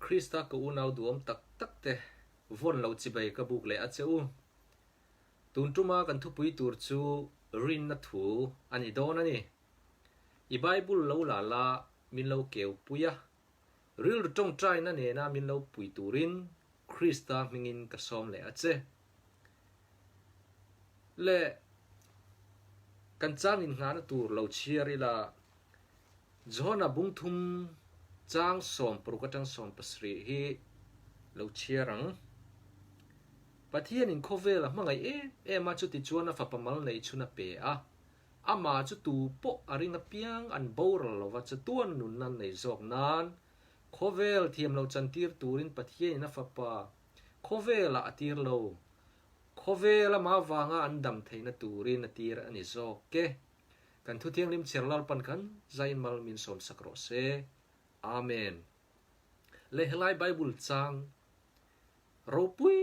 Krista ka unau duhawm tak tak te vawn lo chibai ka buk leh a che u. Tun tuma kan thupui tur chu rinna thu a ni dawn a ni. I Bible lo la la min lo keu pui a, rilru tawngtaina nena min lo pui turin Krista hmingin ka sawm leh a che. Le kan chang innghahna tur lo chhiar ila Johana bungthum chang 60 atang 70 hi lo chhiar ang. Pathianin khawvel a hmangaih em em a, chuti chuan a fapa mal neih chhun a pe a. Amah chu tu pawh a ring apiang an boral lova chatuan nunna an nei zawk nan khawvel thiam lo chantir turin Pathianin a fapa khawvelah a tir lo. Khawvel amah avanga an dam theihna turin a tir a ni zawk e. Kan Thu Thianghlim chhiar Lalpan khan zain mal min sawmsak rawh se. Amen. Le helai Bible chang ropui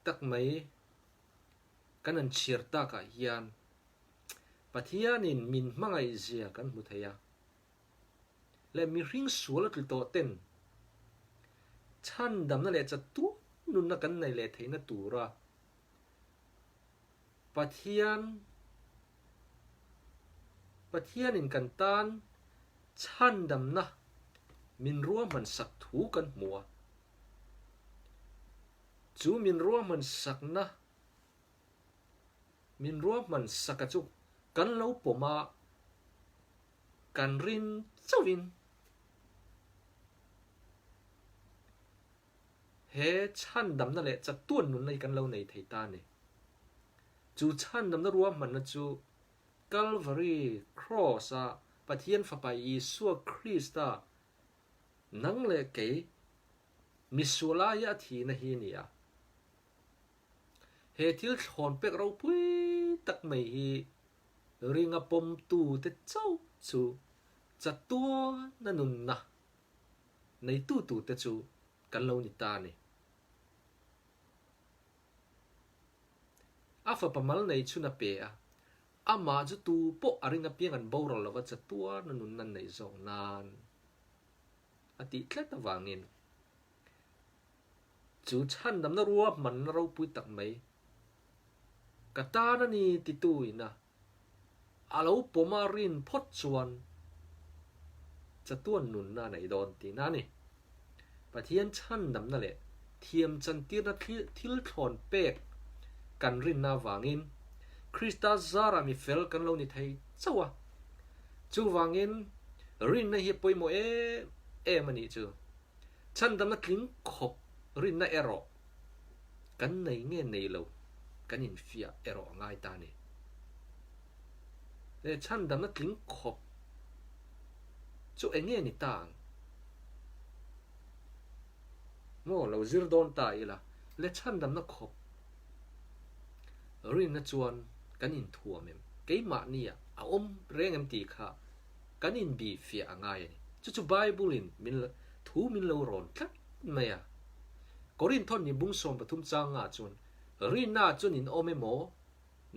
tak mai kan han chhiar takah hian Pathianin min hmangaih zia kan hmu thei a. Le mihring sual a tlu tawh ten chhandamna leh chatuan nunna kan neih leh theihna tura Pathian Pathianin kan tan chhandamna min ruahman sak thu kan hmu a. Chu min ruahman sakna min ruahman saka chu kan lo pawm a, kan rin chauhin He chhandamna leh chatuan nunna hi kan lo nei thei ta a ni. Chu chhandamna ruahmanna chu Kalvari Kraws-a Pathian Fapa Isua Krista nang leh kei misual aia a thihna hi a ni a. He thil thlawn pek ropui tak mai hi ringa pawmtute chauh chu chatuana nunna neitu turte chu kan lo ni ta a ni. A fapa mal nei chhun a pe a, amah chu tu pawh a ring apiang an boral lova chatuan a nunna an neih zawk nan a tih tlat avangin chu chhandamna ruahmanna ropui tak mai ka tan a ni titu ina A lo pawm a rin phawt chuan chatuan nunna a nei dawn tihna a ni. Pathian chhandamna leh thiam chantirna thil thlawn pek kan rinna avangin Krista zarah mi fel kan lo ni thei chauh a. Chuvangin rinna hi a pawimawh em em a nih chu. Chhandamna tling khawp rinna erawh kan nei nge nei lo kan infiah erawh a ngai ta a ni. He chhandamna tling khawp chu eng nge ni ta ang? Maw lo zir dawn ta ila, le chhandamna khawp rinna chuan kan inthuam em? Keimahnia a awm reng em tih kha kan inbihfiah a ngai a ni. Chu chu Bible-in min thu min lo rawn tlat mai a. Korinthon ni bung 13 changa chuan, Rinna chuan in awm emaw,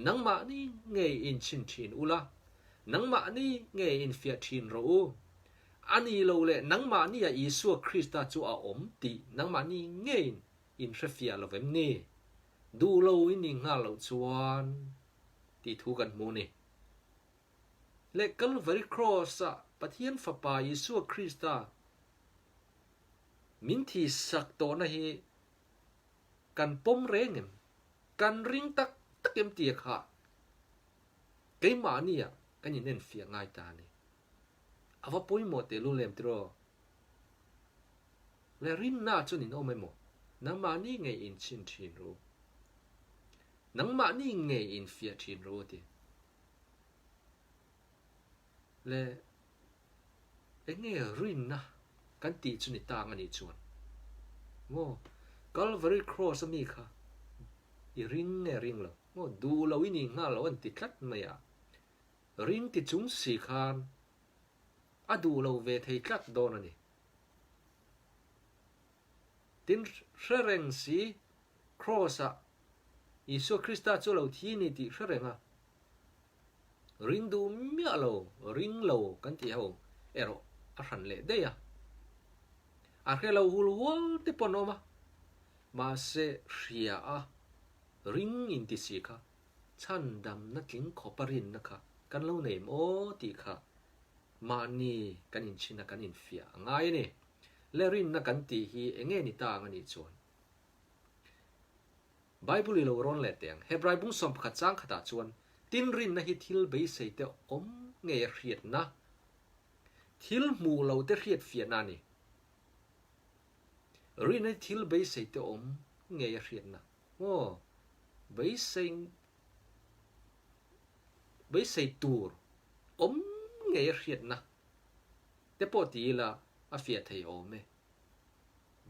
nangmahni ngei in chhin thin ula, nangmahni ngei in fiah thin rawh u. A ni lo leh nangmahnia Isua Krista chu a awm tih nangmahni ngeiin in hrefiah lo vem ni? Duh lo in ni nghal loh chuan tih thu kan hmu ni. Leh Kalvari Kraws-ah Pathian Fapa Isua Krista min thisak tawhna hi kan pawm reng em? Kan ring tak tak em tia kha keimahnia kan inenfiah ngai ta a ni. A va pawimawh tehlul em tiraw? Leh rinna chuan in awm emaw? Nangmahni ngei inchhin thin rawh u. Nangmahni ngei infiah thin rawh u ti. Le eng nge rinna kan tih chu ni tang a nih chuan maw Calvary Cross a mi kha i ring nge ring lo maw duh lo i nih nghal lo an ti tlat mai a, ring ti chung si khan a duh lo ve thei tlat dawn a ni. Tin hre reng si Cross ah Isua Krista chu lo thi ni tih hre reng a, ring duh miah lo, ring lo kan tih ho erawh a hran leh daih a. A hre lo hul hual te pawh an awm a, mahse hria a ring inti si kha chhandamna tling khawpa rinna kha kan lo nei em aw tih kha mahni kan inchhin a kan infiah a ngai a ni. Le rinna kan tih hi eng nge ni ta ang a nih chuan? Bible i lo rawn leh teh ang. Hebrai bung 11 chang khatah chuan tin rinna hi thil beisei te awm ngei a hriatna, thil hmuh lo te hriat fiahna a ni. Rinna hi thil beisei te awm ngei a hriatna. Aw, beisei beisei tur awm ngei a hriatna te pawh ti ila a fiah thei awm e.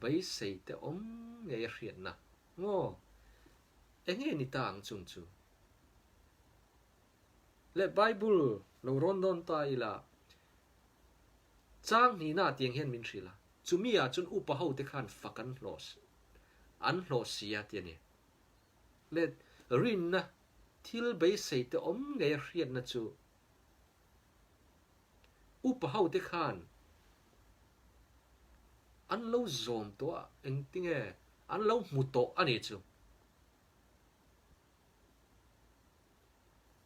Beisei te awm ngei a hriatna maw? Enge ni ta ang chung chu? Le Bible lo rawn dawn ta ila, chang hnihna tiang hian min hrilh a, chumi ah chuan upa ho te khan fak an hlawh an hlawh si a ti a ni. Le rinna thil beisei te awm ngei a hriatna chu Upa ho te khan an lo zawm tawh a, engtinge an lo hmu tawh a nih chu.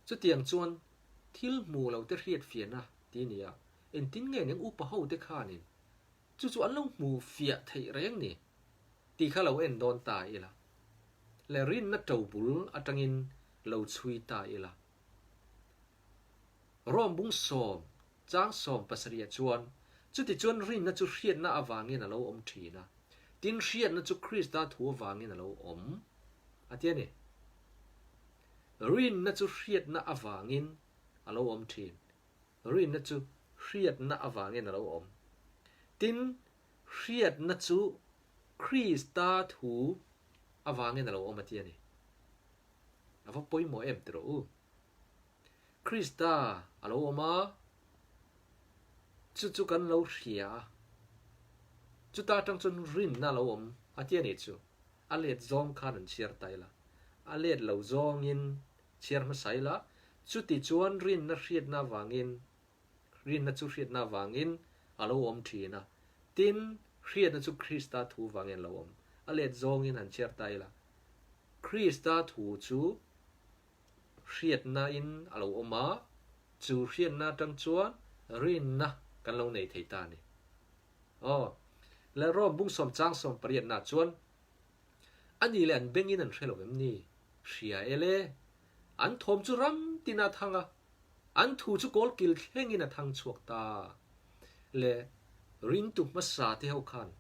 Chutiang chuan thil hmuh lo te hriat fiahna ti a ni a, engtin nge ning upa ho te khanin chu chu an lo hmu fiah theih reng ni tih kha lo en dawn ta ila leh rinna ṭobul aṭangin lo chhui ta ila. Rom bung sawm, chang 17 chuan, Chutichuan rinna chu hriatna avangin a lo awm thin a, tin hriatna chu Krista thu avangin a lo awm, a ti a ni. Rinna chu hriatna avangin a lo awm thin. Rinna chu hriatna avangin a lo awm. Tin, hriatna chu Krista thu avangin a lo awm, a ti a ni. A va pawimawh em ti rawh u. Krista a lo awm a, chu chu kan lo hria a, chuta atang chuan rinna a lo awm a ti a nih chu. A let zawng khan an chhiar ta ila, a let lo zawngin chhiar hmasa ila, chuti chuan rinna hriatna avangin, rinna chu hriatna avangin a lo awm thin a, tin, hriatna chu Krista thu vangin a lo awm. A let zawngin han chhiar ta ila, Krista thu chu hriatna in a lo awm a, chu hriatna atang chuan rinna kan lo nei thei ta a ni. Aw, le Rom bung sawm chang sawm pariatna chuan a ni leh an bengin an hre lo em ni? Hria e le, an thawm chu ram tin a thang a, an thu chu kawl kil thlengin a thang chhuak ta. Le ringtu hmasa te ho khan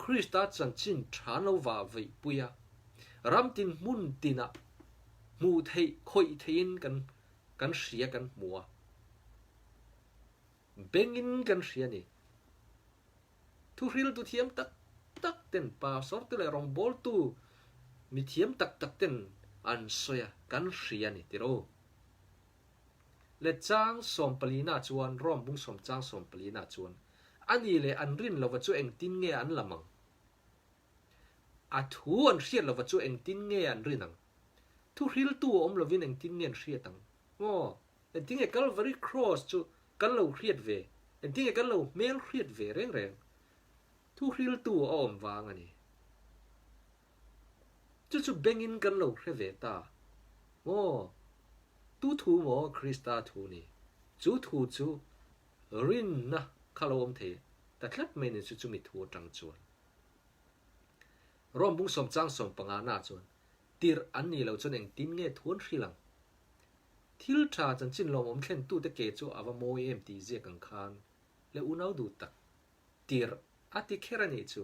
Krista chanchin tha an lo vah veih pui a, ram tin hmun tinah hmuh theih khawih theihin kan kan hria kan hmu a, bengin kan hria a ni. Thuhriltu thiam tak tak ten pastor te leh rawngbawltu mi thiam tak tak ten an sawi a, kan hria a ni tiraw. Le chang sawmpalina chuan, Rom bung sawm chang sawmpalina chuan, A ni leh an rin lova chu engtin nge an lam ang? A thu an hriat lova chu engtin nge an rin ang? Thu hriltu a awm lovin engtin nge an hriat ang? Aw, engtin nge Calvary Cross chu kan lo hriat ve? Engtin nge kan lo hmel hriat ve reng reng? Thu hriltu a awm vang a ni. Chu chu bengin kan lo hre ve ta maw? Tu thu maw Krista thu ni? Chu thu chu rinna kha lo awm thei ta tlat mai ni chu chumi thu atang chuan. Rom bung sawm chang 15 na chuan tirh an nih loh chuan engtin nge thu an hrilh ang? Thil tha chanchin lawmawm thlen tute ke chu a va mawi em tih ziak ang khan le unau duh tak tirh a ti kher a nih chu.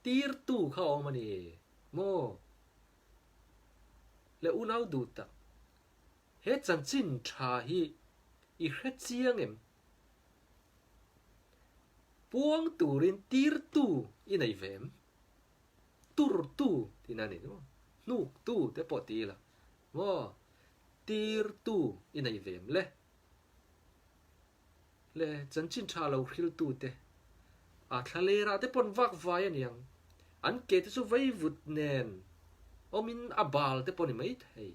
Tirtu kha awm a ni maw? Le unau duh tak, he chanchin tha hi i hre chiang em? Puang turin tirtu i nei ve em? Turtu tihna a ni maw? Hnuktu te pawh ti ila maw? Tirtu i nei ve em le? Le chanchin tha lo hriltute a thlalerah te pawn vak vai a niang. An ke te chu vaivut nen awmin a bal te pawh ni mai thei.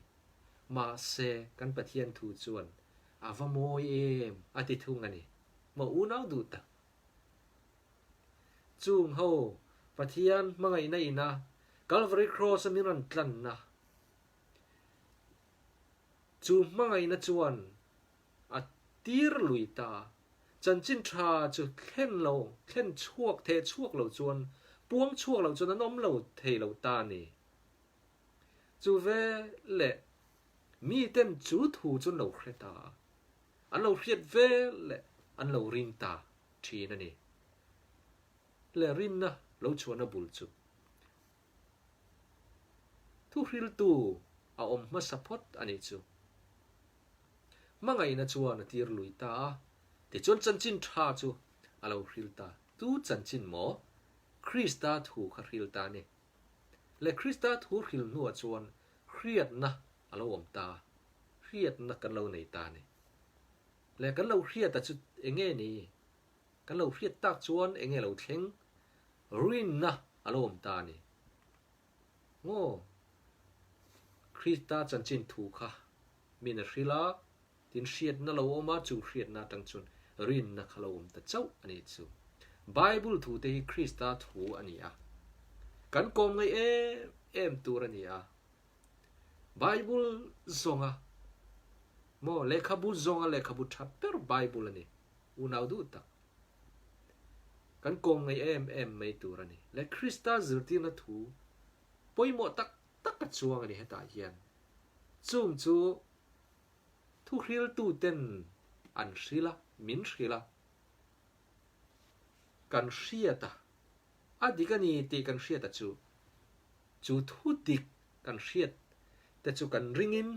Mahse, kan Pathian thu chuan a va mawi em a ti thung a ni. Maw unau duh tak. Chung ho Pathian hmangaihna ina Calvary Cross a min rawn tlanna chu hmangaihna chuan a tir lui ta. Chanchin tha chu thlen lo, thlen chhuak, theh chhuak lo chuan, puang chhuak lo chuan an awm lo thei lo ta a ni. Chu ve leh miten chu thu chu an lo hre ta a, an lo hriat ve leh an lo ring ta thin a ni. Le rinna lo chhuahna bul chu thuhriltu a awm hmasa phawt a nih chu. Hmangaihna chuan a tir lui ta a, tichuan chanchin tha chu a lo hril ta. Tu chanchin maw? Krista thu kha hril ta a ni. Le Krista thu hril hnuah chuan hriatna a lo awm ta a, hriatna kan lo nei ta a ni. Le kan lo hriata chu enge ni? Kan lo hriat tak chuan enge lo thleng? Rinna a lo awm ta a ni. Maw? Krista chanchin thu kha min a hrilh a, tin hriatna lo awm a, chu hriatna atang chuan rinna kha lo awm ta chauh a ni chu. Bible thu te hi Krista thu a ni a, kan kawm ngaih em em tur a ni a. Bible zawnga maw lehkhabu zawnga lehkhabu tha ber Bible a ni. Unau duh tak. Kan kawm ngaih em em mai tur a ni. Le Krista zirtirna thu pawimawh tak tak a chuang a ni hetah hian. Chung chu thuhriltuten an hrilh a, min hrilh a, kan hriat a, a dik a ni tih kan hriat a chu, chu thu dik kan hriat te chu kan ringin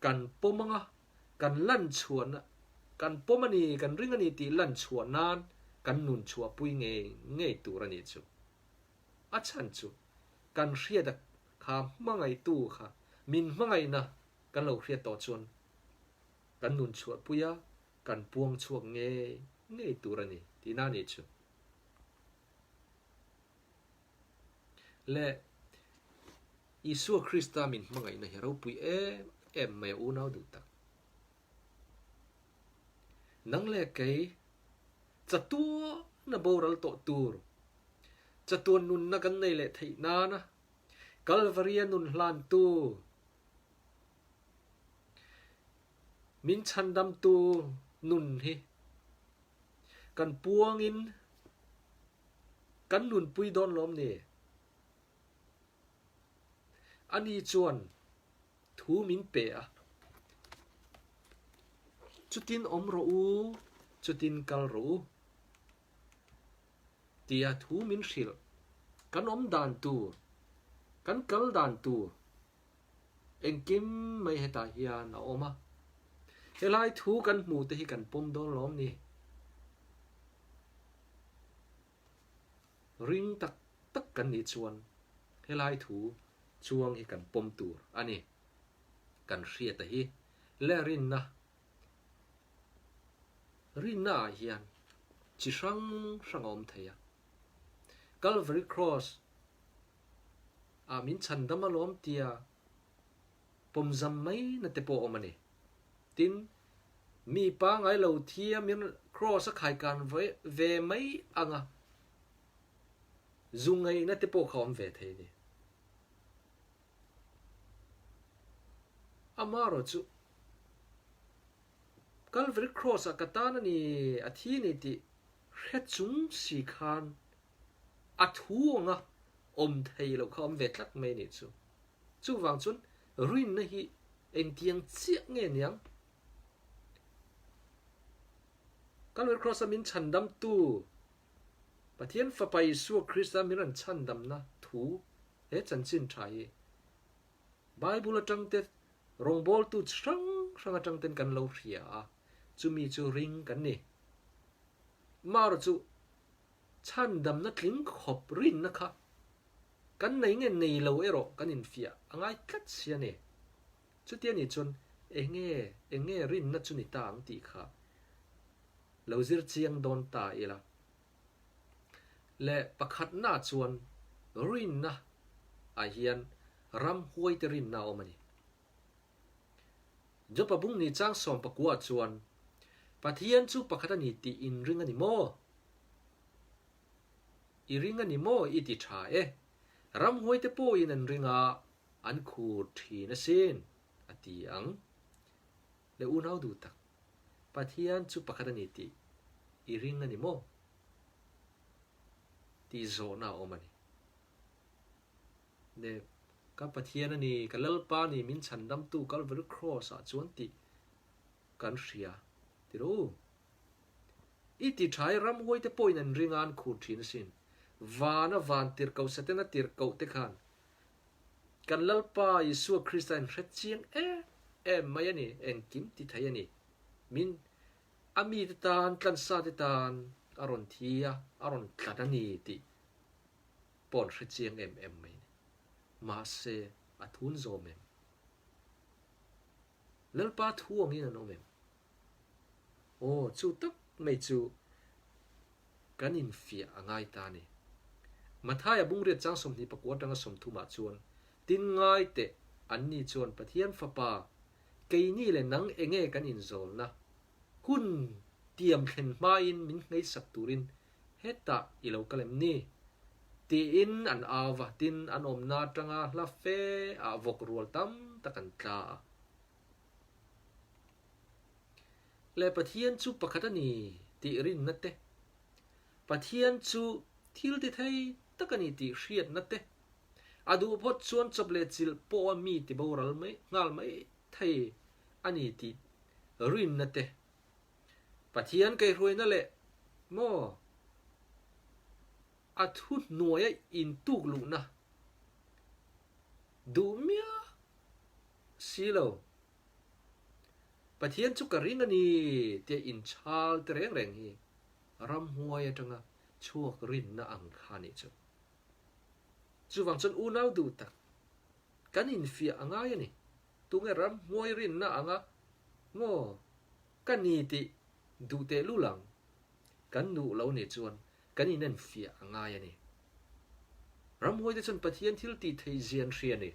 kan pawm anga kan lan chhuahna, kan pawm a ni, kan ring a ni tih lan chhuah nan kan nun chhuahpui ngei ngei tur a nih chu. A chhan chu kan hriat a kha hmangaihtu kha min hmangaihna kan lo hriat tawh chuan kan nun chhuahpui a, kan puang chhuak ngei ngei tur a ni tihna a nih chu. Le Isua Krista min hmangaihna hi ropui em em mai a unau duh tak. Nang leh kei chatuana boral tawh tur, chatuan nunna kan nei leh theih nana Kalvaria nun hlantu, min chhandamtu nun hi kan puangin Kan nunpui dawn lawm ni? Ani chuan thu min pe a, Chutin awm rawh u, chutin kal rawh u, tia thu min hrilh. Kan awm dan tur, kan kal dan tur engkim mai hetah hian a awm a. Helai thu kan hmuh te hi kan pawm dawn lawm ni? Ring tak tak kan nih chuan helai thu chuang hi kan pawm tur a ni. Kan hriata hi le rinna rinna ah hian chi hrang hrang a awm thei a. Calvary Cross ah min chhandam alawm tia pawmzam mai na te pawh a awm a ni. Tin, mi pangai lo thiamin Kraws a khaikan ve mai anga zu ngaihna te pawh kha awm ve thei a ni. Amaherawh chu Calvary Cross ah ka tan a ni, a thi a ni tih hre chung si khan a thu anga awm thei loh kha awm ve tlat mai a nih chu. Chuvang chuan rinna hi engtiang chiah nge niang? Calvary Cross-a min chhandamtu Pathian Fapa Isua Krista min rawn chhandamna thu he chanchin tha hi Bible atang te rawngbawltu chi hrang hrang atang ten kan lo hria a, chumi chu ring kan ni. Marawh chu chhandamna tling khawp rinna kha Kan nei nge nei lo erawh kan infiah a ngai tlat si a ni. Chutia nih chuan enge enge rinna chu ni ta ang tih kha lo zir chiang dawn ta ila. Le pakhatna chuan rinna ah hian ramhuaite rinna a awm a ni. Jopa bung ni chang 19 chuan Pathian chu pakhat a ni tih inring a ni maw? I ring a ni maw i ti tha e. Ramhuaite pawhin an ring a, an khur thin asin, a ti ang. Le unau duh tak, Pathian chu pakhat a ni tih i ring a ni maw? Tih zawhna a awm a ni. Le ka Pathian a ni, ka Lalpa a ni, min chhandamtu Calvary Cross ah chuan tih kan hria ti rawh u. I ti tha i ramhuai te pawhin an ring a an khur thin asin. Vana van tirhkoh Setana tirhkoh te khan kan Lalpa Isua Krista in hre chiang em em mai a ni, engkim ti thei a ni. Min a mite tan, tlansa te tan a rawn thi a, a rawn tlan a ni tih pawh an hre chiang em em mai a ni. Mahse a thun zawm em? Lalpa thu angin an awm em? Aw, chu tak mai chu kan infiah a ngai ta a ni. Mathaia bungriat chang 24 atanga 30 ah chuan, Tin ngai teh, anni chuan Pathian Fapa, keini leh nang enge kan inzawlna hun tiam thlen hmain min ngheisak turin hetah i lo kal em ni? Tiin an au va, tin an awmna atanga hla fe ah vawk rual tam tak an tla a. Leh Pathian chu pakhat a ni tih rinna te, Pathian chu thil ti thei tak a ni tih hriatna te, a duh phawt chuan chawp leh chilh pawha mi ti boral mai nghal mai thei a ni tih rinna te, Pathian kaihhruaina leh maw a thuhnuaia intuk luhna duh miah Si lo. Pathian chu ka ring a ni tia inchhal te reng reng hi ramhuai atanga chhuak rinna ang kha a nih chu. Chuvang chuan unau duh tak kan infiah a ngai a ni. Tunge ramhuai rinna anga maw ka ni tih duh tehlul ang kan nuh lo nih chuan kan inenfiah a ngai a ni. Ramhuaite chuan Pathian thil tih theih zia an hria a ni.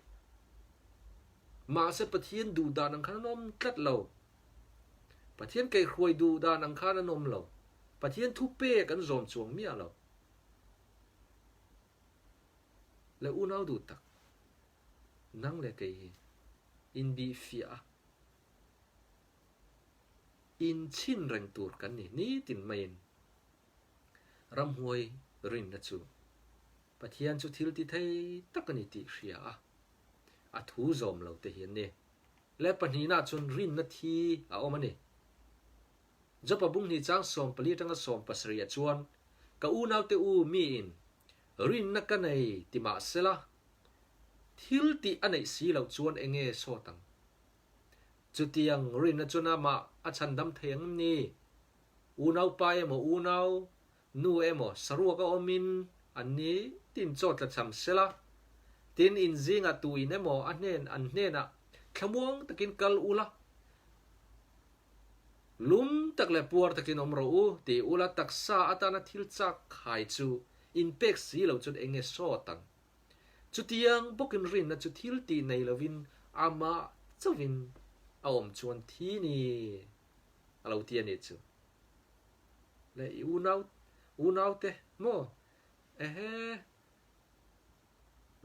Mahse Pathian duh dan ang khan an awm tlat lo. Pathian kaihhruai duh dan ang khan an awm lo. Pathian thu pek an zawm chuang miah lo. Le unau duh tak, nang leh kei hi inbihfiah a, inchhin reng tur kan ni nitin maiin. Ramhuai rinna chu Pathian chu thil ti thei tak a ni tih hria a, a thu zawm lo te hi an ni. Le pahnihna chuan rinna thi a awm a ni. Jopa bunghnih chang 14 atanga 70 ah chuan, Ka unaute u miin rinna ka nei ti mah sela, thil tih a neih si loh chuan enge sawt ang? Chutiang rinna chuan amah a chhandam thei ang em ni? Unaupa emaw unau nu emaw saruak a awmin an ni tin chaw tla cham sela, tin in zingah tu in emaw a hnen an hnenah thlamuang takin kal ula, lum tak leh puar takin awm rawh u ti ula taksa atana thil chak khai chu in pek si lo chuan eng nge sawt ang? Chutiang bawkin rinna chu thil tih nei lovin amah chauhin a awm chuan thi ni. A lo ti a nih chu. Le i unau unau te maw? Ehe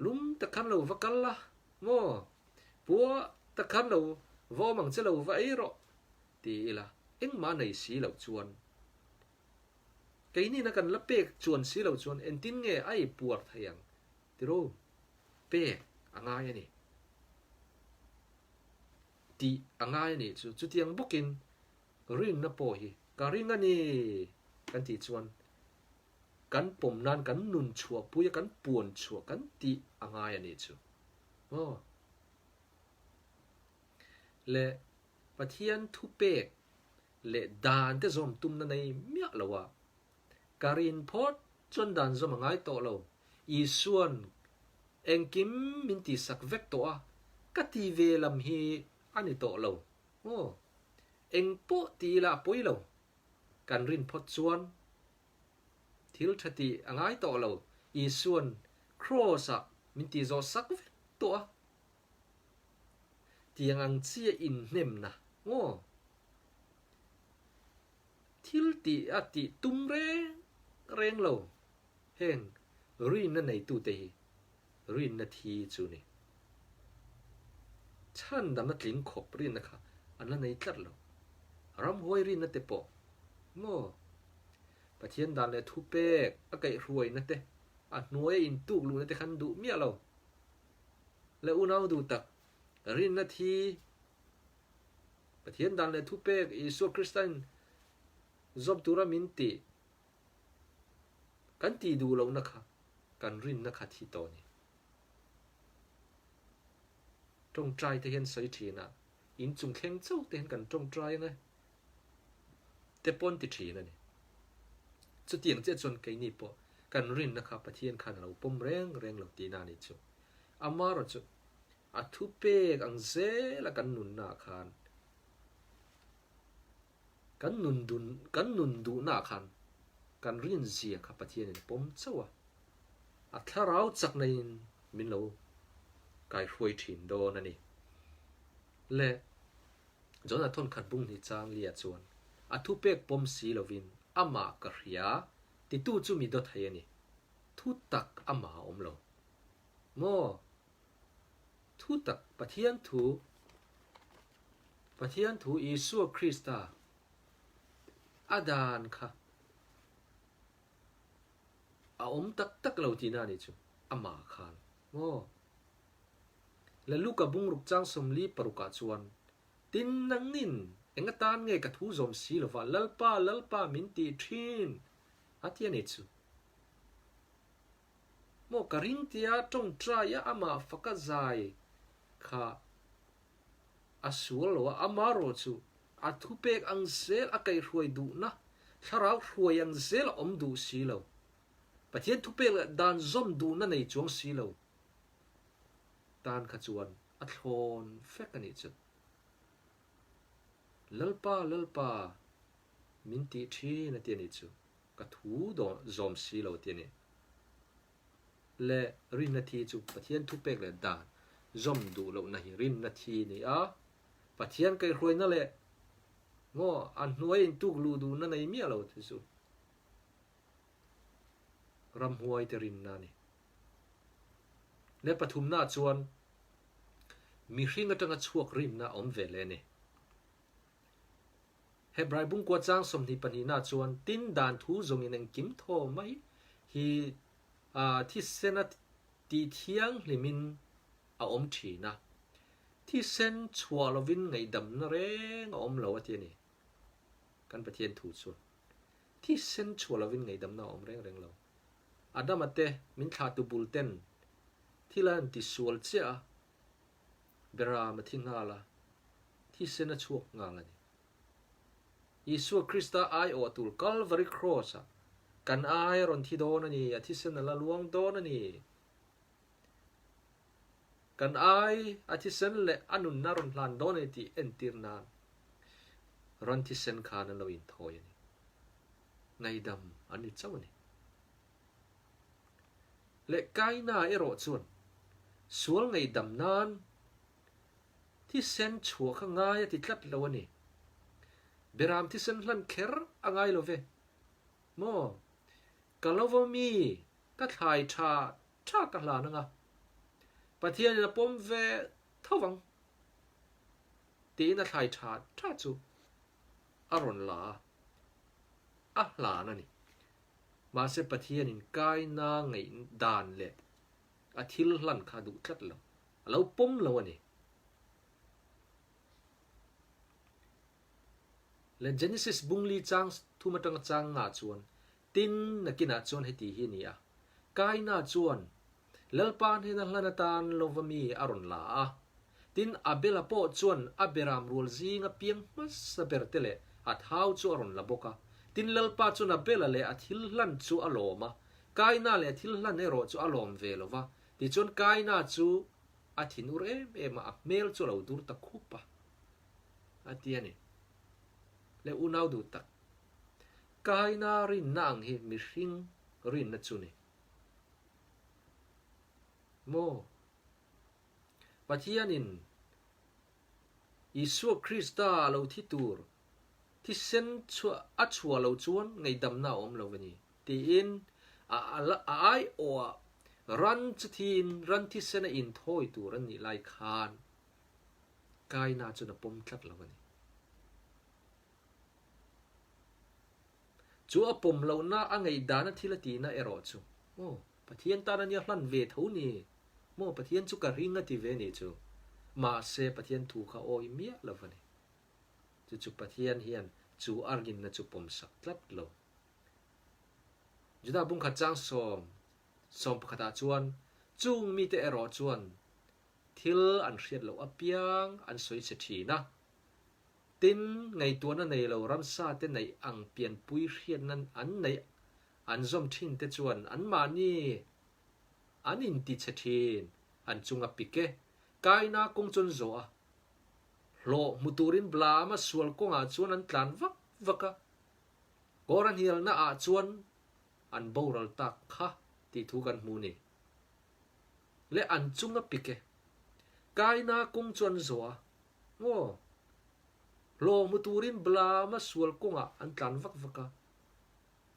lum tak khan lo va kal la maw? Pua tak khan lo va awm ang che lo va ei rawh ti ila engmah nei si loh chuan keinina kan la pek chuan si loh chuan engtin nge a ei puar thei ang tiraw? Pek a ngai a ni. Tih a ngai a nih chu. Chutiang bawkin rinna pawh hi ka ring a ni kan tih chuan kan pawm nan kan nun chhuah pui a, kan puan chhuah kan tih a ngai a nih chu. Aw. Le Pathian thupek leh dan te zawm tumna nei miah lo a, Ka rin phawt chuan dan zawm a ngai tawh lo. Isua'n engkim min tihsak vek tawh a, ka ti ve lam hi a ni tawh lo. Aw, eng pawh ti ila a pawi lo. Kan rin phawt chuan thil tha tih a ngai tawh lo. Isua'n Kraws-ah min tih zawh sak vek tawh a. Tiang ang chia inhnemna maw? Thil tih a tih tum reng reng lo heng. Rinna neitute hi rinna thi chu ni. Chhandamna tling khawp rinna kha an la nei tlat lo. Ramhuai rinna te pawh maw? Pathian dan leh thupek a kaihhruaina te, a hnuaia intuk luhna te kha an duh miah lo. Le unau duh tak, rinna thi Pathian dan leh thupek Isua Kristain zawm tura min tih Kan tih duh lohna kha kan rinna kha thi tawh a ni. Tawngtai te hian sawi thin a, in chung thleng chauh te hian kan tawngtai ang e te pawn ti thin a ni. Chutiang chiah chuan keini pawh kan rinna kha Pathian khan a lo pawm reng reng lo tihna a nih chu. Amaherawhchu a thupek ang zela kan nunna ah khan Kan nun dun kan nun duhnaah khan kan rinzia kha Pathianin a pawm chauh a, a thlarau chaknain min lo kaihruai thin dawn a ni. Le Jonah thawnkhat bung hnih chang lia chuan a thupek pawm si lovin amah ka hria titu chu mi dawt thei a ni. Thu tak amah a awm lo. Maw? Thu tak Pathian thu Pathian thu Isua Krista a dan kha a awm tak tak lo tihna a nih chu amah khan maw? Le Luka bungruk chang 46 ah chuan, Tin nangnin eng atan nge ka thu zawm si lova Lalpa, Lalpa min tih thin a ti a nih chu. Maw ka ring tia tawngtai a amah faka zai kha a sual lo a, amarawh chu a thupek ang zel a kaihhruai duhna, thlarau hruai ang zel a awm duh si lo. Pathian thupek leh dan zawm duhna nei chuang si lo tan kha chuan a thlawn fek a nih chu. Lalpa, Lalpa min tih thin a ti a nih chu. Ka thu zawm si lo ti a ni. Le rinna thi chu Pathian thupek leh dan zawm duh lohna hi rinna thi a ni a. Pathian kaihhruaina leh maw a hnuai intuk luh duhna nei miah lo te chu ramhuai te rinna a ni. Le pathumna chuan mihring atanga chhuak rinna a awm ve leh a ni. Hebrai bungkua chang 22 na chuan tin dan thu zawngin engkim thaw mai hi thisena tih thianghlimin a awm thin a, thisen chhuah lovin ngaihdamna reng a awm lo a ti a ni. Kan Pathian thu chuan thisen chhuah lovin ngaihdamna a awm reng reng lo. Adama te min thlahtu bul ten thil a han tisual chiah a, Beram a thi nghal a, thisen a chhuak nghal a ni. Isua Krista aiawh tur Kalvari Kraws-ah kan ai a rawn thi dawn a ni, a thisen a la luang dawn a ni. Kan ai a thisen leh a nunna rawn hlan dawn a ni tih entir nan ran thisen khan an lo inthawi a ni. Ngaidam an ni chauh a ni. Leh Kaina erawh chuan sual ngaihdam nan thisen chhuah kha ngai a ti tlat lo a ni. Beram thisen hlan kher a ngai lo ve. Maw? Ka lo va mi ka thlai tha tha ka hlan anga Pathianin a pawm ve tho vang tiin a thlai tha tha chu a rawn la a, a hlan a ni. Mahse Pathianin kaina ngaih dan leh a thil hlan kha a duh tlat lo, a lo pawm lo a ni. Le Genesis bungli chang thum atanga chang nga chuan tin nakinah chuan heti hi a ni a, Kaina chuan Lalpa hnena hlan atan lova mi a rawn la a, tin Abela pawh chuan a beram rual zinga piang hmasa ber te leh a thau chu a rawn la bawk a. Tin Lalpa chuan Abela leh a thil hlan chu a lawm a, Kaina leh a thil hlan erawh chu a lawm ve lo va. Tichuan Kaina chu a thinur em em a, a hmel chu a lo dur ta khup a, a ti a ni. Le unau duh tak, Kaina rinna ang hi mihring rinna chu ni. Maw? Pathianin Isua Krista a lo thi tur thisen chhuah a chhuah lo chuan ngaihdamna a awm lo a ni, tiin A a aiawhah ran chu thiin ran thisen a inthawi tur an nih lai khan Kaina chuan a pawm tlat lo a ni. Chu a pawm lohna a ngeihdana thil a tihna erawh chu, Maw, Pathian tan a nia hlan ve tho ni? Maw, Pathian chu ka ring a ti ve ni chu. Mahse, Pathian thu kha awi miah lo a ni. Chu chu Pathian hian chu a rinna chu pawmsak tlat lo. Juda bungkhat chang sawm pakhatah chuan chung mite erawh chuan thil an hriat loh apiang an sawi che thin a. Tin, ngaihtuahna nei lo ramsa te neih ang pianpui hriatna an neih an zawm thin te chuan anmahni an inti che thin, an chunga pik e. Kaina kawng chuan zawh a hlawh hmu turin Balaama sual kawngah chuan an tlan vak vak a, Kawr a hnialna ah chuan an boral tak kha tih thu kan hmu ni. Le an chung a pik e. Kaina kawng chu an zawh a, maw? Hlawh hmu turin Balaama sual kawngah an tlan vak vak a,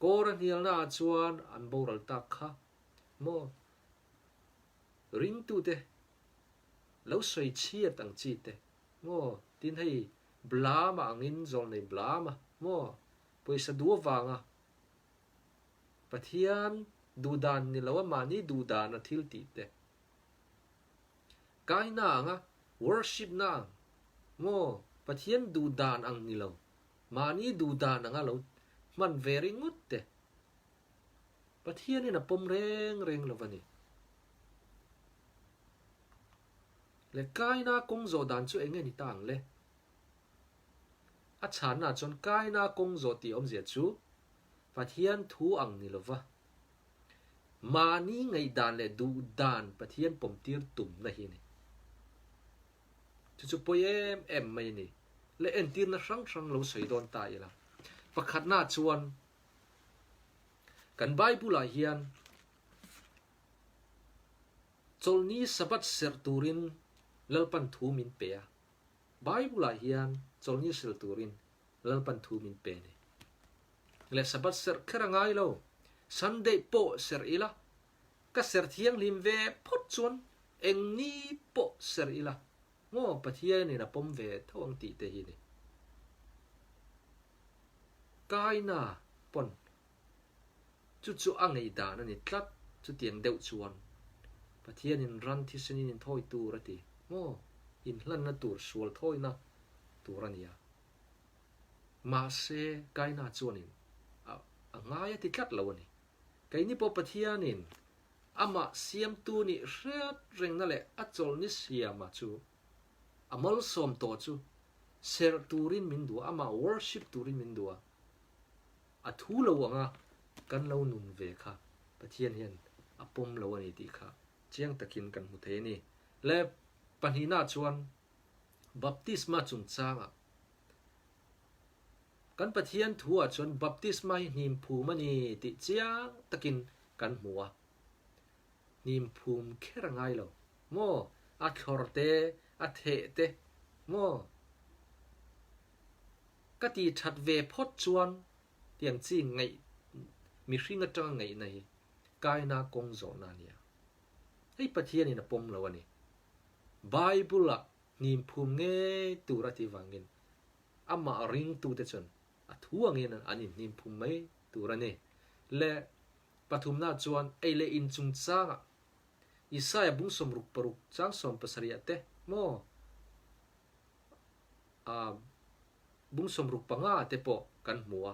Kawr a hnialna ah chuan an boral tak kha, maw? Ringtute lo sawi chhiat ang chi te, maw? Tin hei Balaama angin zawlnei Balaama, maw? Pawisa duh avanga Pathian duhdan ni lo a mahni duhdan a thil tih te. Kaina anga worship na ang maw Pathian duhdan ang ni lo mahni duhdan anga lo hman ve ringawt te. Pathianin a pawm reng reng lo a ni. Le Kaina kawng zawh dan chu eng nge ni ta ang le? A chhanna chuan Kaina kawng zawh tih awmzia chu Pathian thu ang ni lova, mahni ngaihdan leh duhdan Pathian pawmtir tumna hi a ni. Chu chu pawi em em mai a ni. Le entirna hrang hrang lo sawi dawn ta ila. Pakhatna chuan kan Bible-ah hian Chawlhni Sabbath serh turin Lalpan thu min pe a. Bible-ah hian chawlhni hril turin Lalpan thu min pe a ni. Leh Sabbath serh kher a ngai lo, Sunday pawh serh ila, ka serh thianghlim ve phawt chuan eng ni pawh serh ila, maw Pathianin a pawm ve tho ang tih te hi ni. Kaina pawn Chu chu a ngaihdan a ni tlat, chutiang deuh chuan Pathianin ran thisenin inthawi tur a ti maw? Inhlanna tur sual thawina tur a nia. Mahse, Kaina chuanin a a ngai a ti tlat lo a ni. Keini pawh Pathianin amah siamtu nih hriat rengna leh a chawlhni siama chu a malsawm tawh chu serh turin min duh a, amah worship turin min duh a. A thu lo anga kan lo nun ve kha Pathian hian a pawm lo a ni tih kha chiang takin kan hmu thei a ni. Le pahnihna chuan baptisma chungchangah kan Pathian thuah chuan baptisma hi hnim phum a ni tih chiang takin kan hmu a. Hnim phum kher a ngai lo maw? A thlawr te, a theh te maw? Ka ti that ve phawt chuan tiang chi ngaih mihring atanga ngaihna hi kaina kawng zawhna a nia. Hei Pathianin a pawm lo a ni. Bible-ah hnim phum ngei tur a tih vangin amah ringtute chuan a thu angin an inhnim phum mai tur a ni. Le pathumna chuan ei leh in chungchangah Isaiah bung 66 chang 17 te maw? a bung 65 te pawh kan hmu a,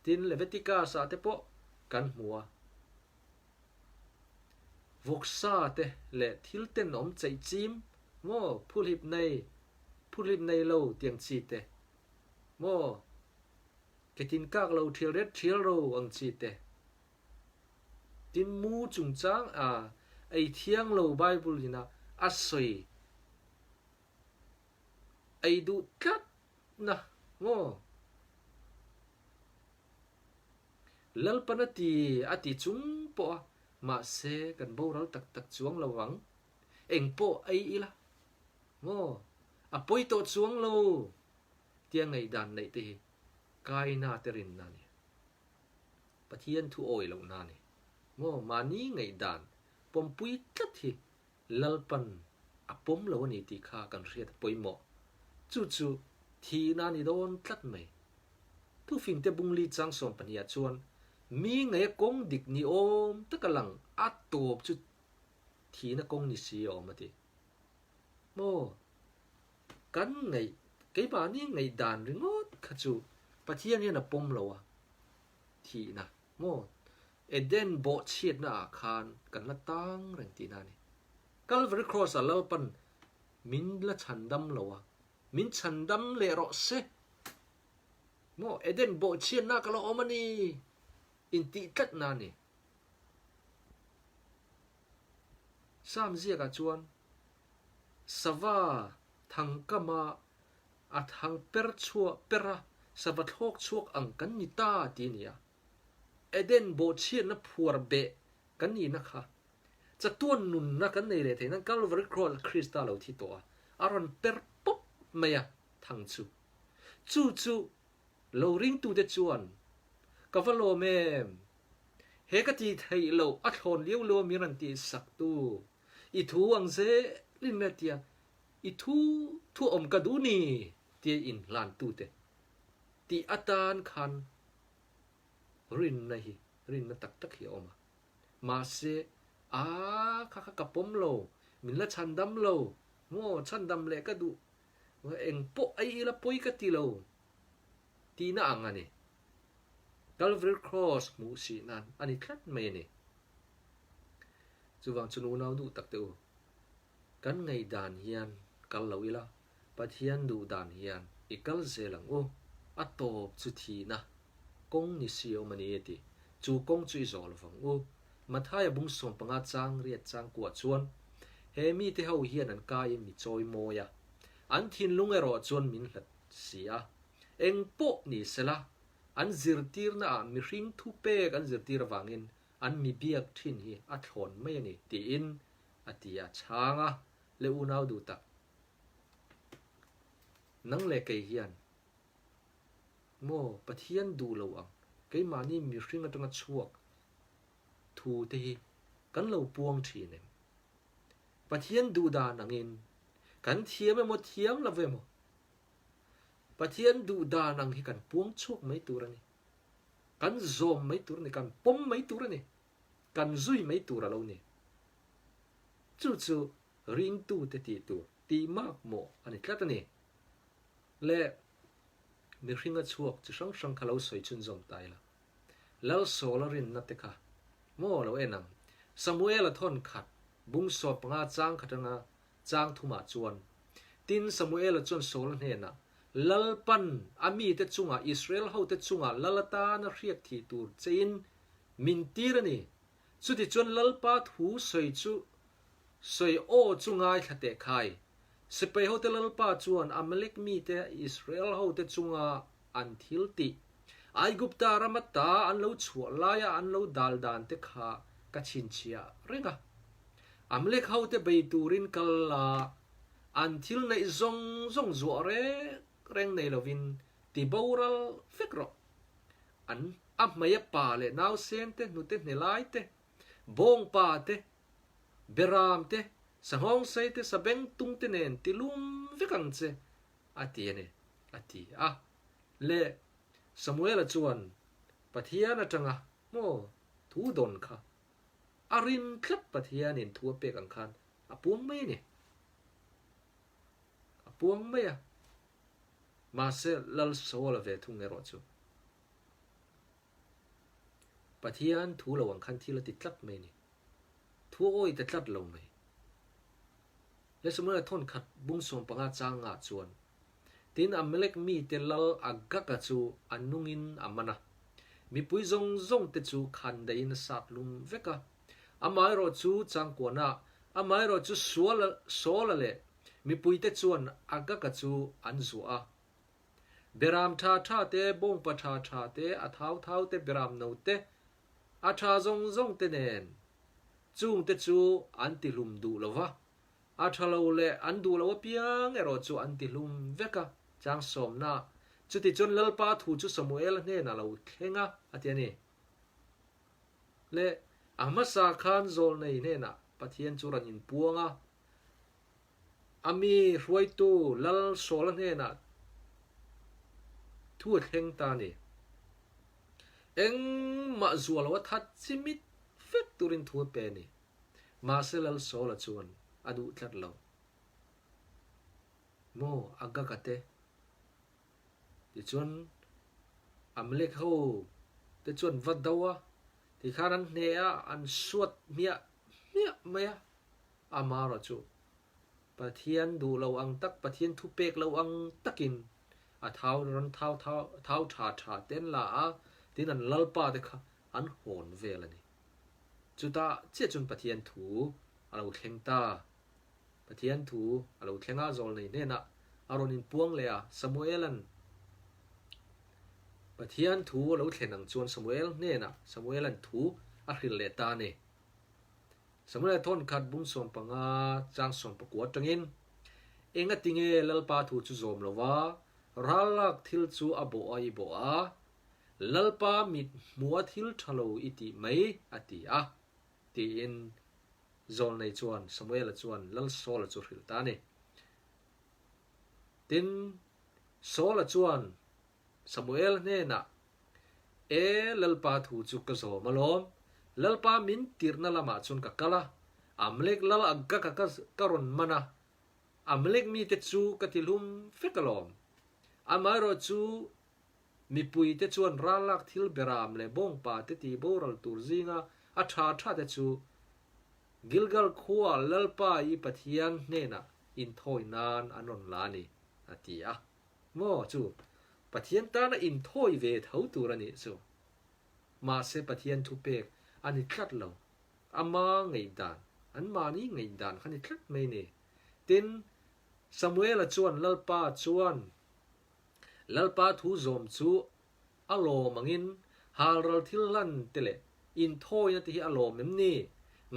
tin Leviticus ah te pawh kan hmu a. Vawksa te leh thil tenawm cheih chim maw phuhlip nei, phuhlip nei lo tiang chi te maw ketin kak lo thial ret thial ro ang chi te. Tin mu chungchang a ei thiang lo Bible in a a sawi Ei duh tlat na maw? Lalpan a ti a ti chung pawh a, mahse kan boral tak tak chuang lo ang. Eng pawh ei ila maw? A pawi tawh chuang lo tia ngaihdan neih te hi Kaina te rinna a ni. Pathian thu awi lohna a ni. Maw mahni ngaihdan pawmpui tlat hi Lalpan a pawm lo a ni tih kha kan hriat a pawimawh. Chu chu thihna a ni dawn tlat mai. Thufingte bungli chang 12 ah chuan mi ngaia kawng dik ni awm taka lang a tawp chu thihna kawng ni si a awm a ti. Maw kan ngaih keimahni ngaihdan ringawt kha chu Pathian hian a pawm lo a thihna maw Eden bawhchhiatna ah khan kan la tang reng tihna a ni. Calvary Cross ah Lalpan min la chhandam lo a, min chhandam leh rawh se. Maw Eden bawhchhiatna ka la awm a ni intih tlatna a ni. Psalm ziakah chuan sava thangkama a thang per chhuah per a, sava thlawk chhuak ang kan ni ta ti a ni a. Eden bawhchhiatna phuar beh kan nihna kha chatuan nunna kan nei leh theih nan Calvary Cross Krista lo thi tawh a, a rawn per pawp mai a thang chu. Chu chu lo ringtute chuan ka va lawm em? He ka ti theih loh a thlawn liau liau a min rawn tih sak tu i thu ang zelin le tia i thu thu awm ka duh ni tia inhlan tute tih atan khan rinna hi rinna tak tak hi a awm a. Mahse a kha kha ka pawm lo, min la chhandam lo, maw chhandam leh ka duh eng pawh ei ila pawi ka ti lo tihna ang a ni. Calvary Cross hmuh sih nan a ni tlat mai a ni. Chuvang chu unau duh tak teh u, kan ngaihdan hian kal lo ila, Pathian duh dan hian i kal zel ang u, a tawp chu thihna kawng ni si a awm a ni a ti. Chu kawng chu i zawh lo vang u. Mathaia bung 15 chang riat chang kuah chuan he mite ho hian an kaiin mi chawi mawi a, an thinlung erawh chuan min hlat si a. Eng pawh ni sela, an zirtirna ah mihring thupek an zirtir avangin an mi biak thin hi a thlawn mai a ni tiin a ti a chhang a, le unau duh tak. Nang leh kei hian maw Pathian duh lo ang keimahni mihring atanga chhuak thu te hi kan lo puang thin em? Pathian duh dan angin kan thiam emaw thiam lo emaw Pathian duh dan ang hi kan puang chhuak mai tur a ni. Kan zawm mai tur a ni, kan pawm mai tur a ni, kan zui mai tur a lo ni. Chu chu ringtute tih tur tih mak mawh a ni tlat a ni. Le mihringa chhuak chi hrang hrang kha lo sawi chhunzawm ta ila. Lalsawla rinna te kha maw lo en ang. Samuela thawn khat bung 15 chang khat anga chang thumah chuan, Tin, Samuela chuan Saula hnenah, Lalpan a mite chungah Israel hote chungah lal atana hriat thih tur chein min tir a ni. Chutichuan Lalpa thu sawi chu sawi aw chu ngaithla teh khai. Sipai hote Lalpa chuan Amalek mite Israel hote chunga an thil tih, Aigupta rama ta an lo chhuah laia an lo dal dan te kha ka chhinchhiah reng a. Amalek hote bei turin kal la, an thil neih zawng zawng zuah reng reng nei lovin ti boral vek rawh. An a hmei a pa leh nausen te, hnute hnelai te, bawngpa te, beram te, sanghawngsei te, sabengtung te nen ti lum vek ang che, a ti a ni, a ti a. Le Samuela chuan Pathian atanga maw thu dawn kha a rin tlat Pathianin thu a pek ang khan a puang mai a ni. A puang mai a. Mahse Lal Saul-a ve thung erawh chu Pathian thu lo ang khan thil a ti tlat mai a ni. Thu a awi ta tlat lo mai. Le Samuela thawn khat bung 15 chang ngah chuan Tin Amalek mite lal Agaga chu a nungin a man a, mipui zawng zawng te chu khan daihin a sat lum vek a. Amaherawh chu changkuana, amaherawh chu Suala, Saula leh mipuite chuan Agaga chu an zuah a. Beram tha tha te, bawngpa tha tha te, a thau thau te, beram no te, a tha zawng zawng te nen chungte chu an tihlum duh lo va. A tha lo leh an duh lo apiang erawh chu an tihlum vek a, chang sawmna. Chutichuan Lalpa thu chu Samuela hnenah lo thleng a, a ti a ni. Le. A hmasa khan zawlnei hnenah Pathian chu rawn inpuang a, a mi hruaitu Lal Sawla hnenah thu a thleng ta a ni. Engmah zual lo a that chimit vek turin thu a pe a ni. Mahse Lal Sawla chuan a duh tlat lo. Maw Agaga te? Tichuan Amalek ho te chuan va do a, tikhan an hneh a, an suat hmiah hmiah mai a. Amaherawh chu Pathian duh lo ang tak, Pathian thu pek lo ang takin a thau rawn thau thau thau tha tha te an la a, tin an lalpa te kha an hawn vel a ni. Chutah chiah chuan Pathian thu a lo thleng ta. Pathian thu a lo thleng a, zawlnei hnenah a rawn inpuang leh a, Samuela'n Pathian thu a lo thlen ang chuan Samuel hnenah Samuela'n thu a hrilh leh ta a ni. Samuela thawnkhat bung 15 chang 19 atangin, Engatinge Lalpa thu chu zawm lova rallak thil chu a bawh a i bawh a, Lalpa mit hmua thil tha lo i tih mai a ti a, tiin Zawlnei chuan Samuela chuan Lal Saula chu hrilh ta a ni. Tin, Saula chuan Samuel hnenah, E, Lalpa thu chu ka zawm alawm, Lalpa min tirhna lamah chuan ka kal a, Amalek lal Agaga ka ka rawn man a, Amalek mite chu ka tihlum vek alawm. Amaherawh chu Mipuite chuan rallak thil beram leh bawngpa te tih boral tur zinga a tha tha te chu Gilgal khua Lalpa i Pathian hnenah inthawi nan an rawn la a ni, a ti a. Maw chu Pathian tana inthawi ve tho tur a nih chu. Mahse Pathian thupek a ni tlat lo. Ama ngaihdan, anmahni ngaihdan kha ni tlat mai ni. Tin, Samuela chuan Lalpa chuan Lalpa thu zawm chu a lawm angin halral thil hlan te leh inthawina te hi a lawm em ni?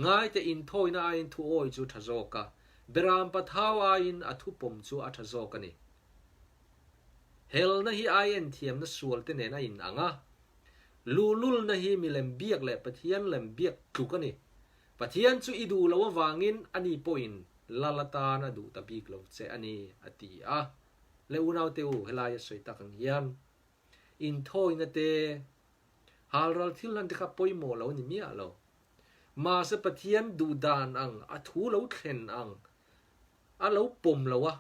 Ngaite inthawina aiin thu awi chu tha zawk a, beram pathau aiin a thu pawm chu a tha zawk a ni. Helna hi ai enthiamna sual te nen a in ang a, luhlulna hi milem biak leh Pathian lem biak tluk a ni. Pathian chu i duh loh avangin ani pawhin lal atan a duh ta bik lo che a ni, a ti a. Le unaute u, helai a sawi tak ang hian inthawina te, halral thil hlan te kha pawimawh lo a ni miah lo. Mahse Pathian duh dan ang, a thu lo thlen ang, a lo pawm lo a,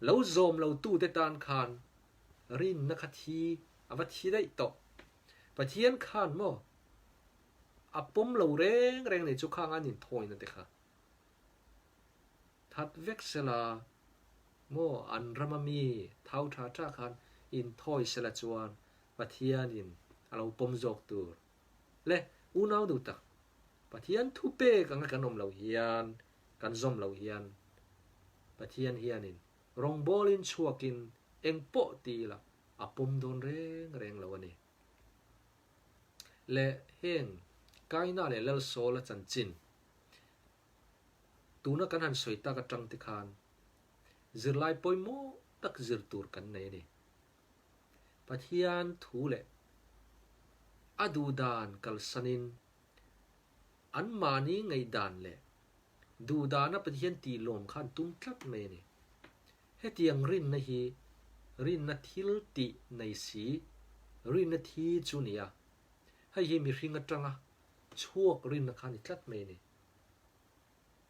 lo zawm lo tute tan khan rinna kha thi a va thi daih tawh. Pathian khan maw a pawm lo reng reng nei chu khang an inthawina te kha. That vek sela maw an rama mi thau tha tha khan inthawi sela chuan Pathianin a lo pawm zawk tur le unau duh tak Pathian thu pek anga kan awm loh hian kan zawm loh hian Pathian hianin rawngbawlin chhuakin engpawh ti ila a pawm dawn reng reng lo a ni. Le heng Kaina leh Lalsawla chanchin Tuna kan han sawi tak atang te khan zirlai pawimawh tak zir tur kan nei a ni. Pathian thu leh a duhdan kalsanin anmahni ngaihdan leh duhdana Pathian tih lawm kha an tum tlat mai a ni. Hetiang rinna hi rinna thil tih nei si, rinna thi chu ni a. Hei hi mihring atanga chhuak rinna kha a ni tlat mai a ni.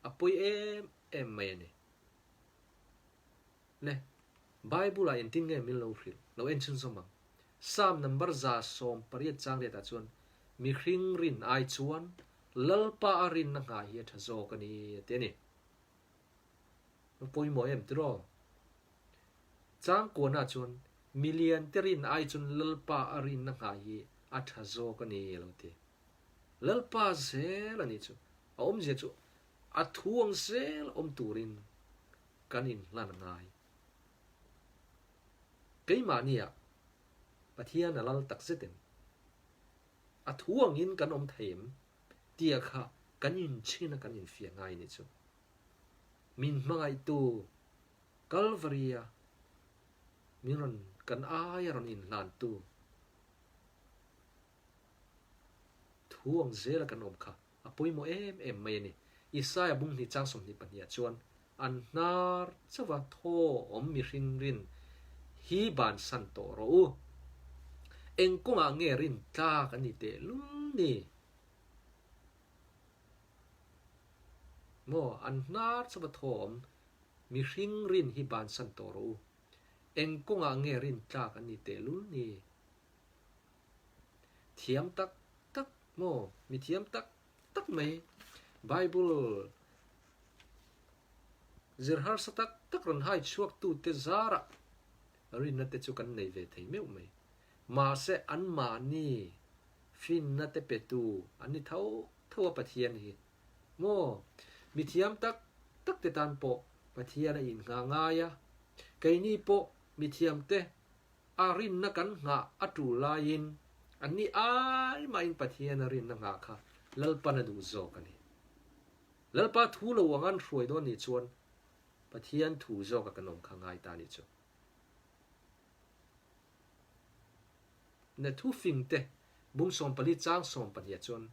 A pawi em em mai a ni. Le, Bible ah engtin nge min lo hrilh? Lo en chhunzawm ang. Psalm number 180 chang riatah chuan, Mihring rin ai chuan Lalpa a rinna nghah hi a tha zawk a ni a ti a ni. A pawimawh em tiraw? Chang kuanah chuan milian te rin ai chuan Lalpa a rinna nghah hi a tha zawk a ni a lo ti. Lalpa zel a nih chu. A awmzia chu a thu ang zel awm turin kan inhlan a ngai. Keimahniah Pathian a lal tak zet em? A thu angin kan awm thei em? Tia kha kan inchhin a kan infiah ngai a nih chu. Min hmangaihtu Kalvaria min rawn kan aia rawn inhlantu thu ang zela kan awm kha a pawimawh em em mai a ni. Isaia bung hnih chang 22 ah chuan an hnar chauha thaw awm mihring rin hi bansan tawh rawh u. Eng kawngah nge rin tlak a ni teh lul ni? Maw, an hnar chauha thaw awm mihring rin hi bansan tawh rawh u. Eng kawngah nge rin tlak a ni teh lul ni? Thiam tak tak maw? Mi thiam tak tak mai. Bible zir harsa tak tak rawn hai chhuak tute zarah rinna te chu kan nei ve thei meuh mai. Mahse anmahni finna te petu an ni tho tho a Pathian hi. Maw? Mi thiam tak tak te tan pawh Pathian a innghah ngai a, keini pawh mi thiam te A rinna kan nghah a tul laiin anni ai mahin Pathian a rinna nghah kha Lalpan a duh zawk a ni. Lalpa thu lo ang an hruai dawn nih chuan Pathian thu zawka kan awm kha ngai ta nih chu. Ne thu fing te bung 14 chang 12 ah chuan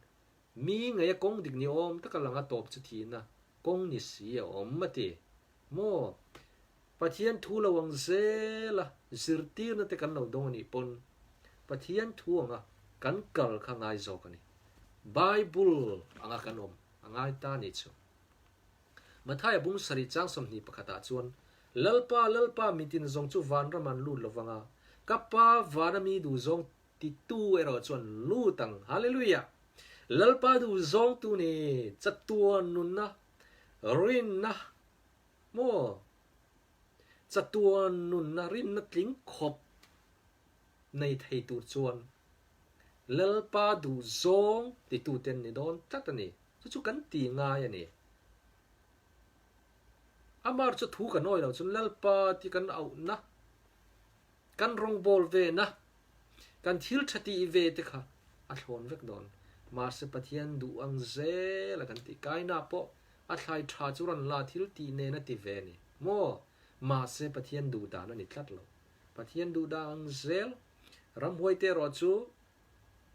mi ngei a kawng dik ni awm taka lang a tawp chu thihna kawng ni si a awm a ti. Maw? Pathian thu lo ang zel a, zirtirna te kan lo dawng a nih pawn Pathian thu anga kan kal kha ngai zawk a ni. Bible anga kan awm a ngai ta a nih chu. Mathaia bung sarih chang 21 ah chuan, Lalpa, Lalpa, mitin zawng chu vanram an lut lovang a, ka Pa vana mi duh zawng titu erawh chuan lut ang. Hallelujah! Lalpa duh zawngtu ni chatuan nunna, rinna, Maw? Chatuan nunna rinna tling khawp nei thei tur chuan Lalpa duh zawng titute an ni dawn tlat a ni. Chu chu kan ti ngai a ni. Amar chu thu kan awi lo chuan Lalpa ti kan auhna, kan rawngbawl vena, kan thil tha tih ve te kha a thlawn vek dawn. Mahse Pathian duh ang zel a kan tih kaina pawh A thlai tha chu rawn la thil tih nen a ti ve a ni maw? Mahse Pathian duh dan a ni tlat lo. Pathian duh dan ang zel ramhuai te erawh chu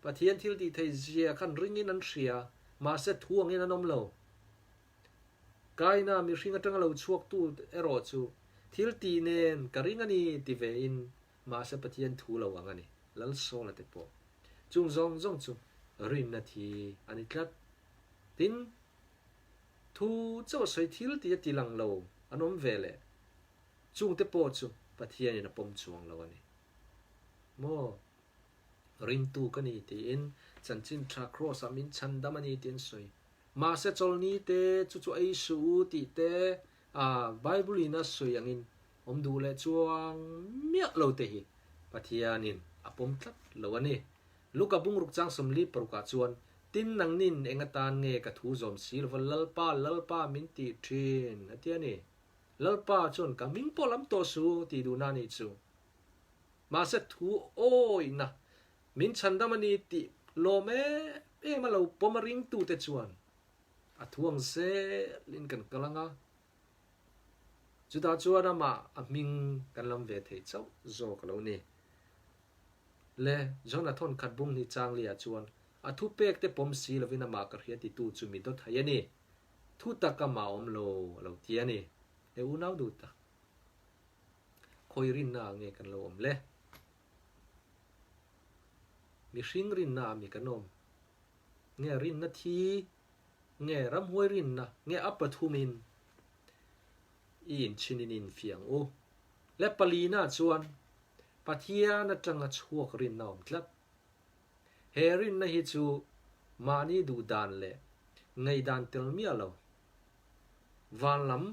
Pathian thil tih theih zia khan ringin an hria, mahse thu angin an awm lo. Kaina mihring atanga lo chhuak tu erawh chu thil tih nen ka ring a ni ti ve in mahse Pathian thu lo ang a ni. Lalsawla te pawh chung zawng zawng chu rinna thi a ni tlat. Tin, Thu chauh sawi thil tih a ti lang lo an awm ve leh chungte pawh chu Pathianin a pawm chuang lo a ni. Maw? Ringtu ka ni tiin chanchin tha Kraws ah min chhan dam a ni tiin sawi. Mahse chawlni te chu chu ei suh u tih te a Bible in a sawi angin awm duh leh chuang miah lo te hi Pathianin a pawm tlat lo a ni. Luka bungruk chang 46 ah chuan, Tin nangnin eng atan nge ka thu zawm si lova Lalpa, Lalpa min tih thin? a ti a ni. Lalpa chuan ka hming pawh lam tawh su tih duhna a nih chu. Mahse thu awihna min chhandam a ni tih lawm em em a lo pawm a ringtute chuan a thu ang zelin kan kal ang a, chutah chuan amah a hming kan lam ve thei chauh zawk a lo ni. Le, John-a thawn khat bung hnih chang liah chuan a thu pek te pawm si lovin amah ka hria titu chu mi dawt hai a ni. Thu tak amah awm lo a lo ti a ni. He unau duh tak. Khawi rinna ah nge kan lo awm le? Mihring rinna ah mi kan awm? Nge rinna thi? Nge ramhuai rinna? Nge a pathumin i inchhin in infiang u? Le palina chuan Pathian atanga chhuak rinna awm tlat. He rinna hi chu mahni duh dan leh ngaihdan tel miah lo. Van lam,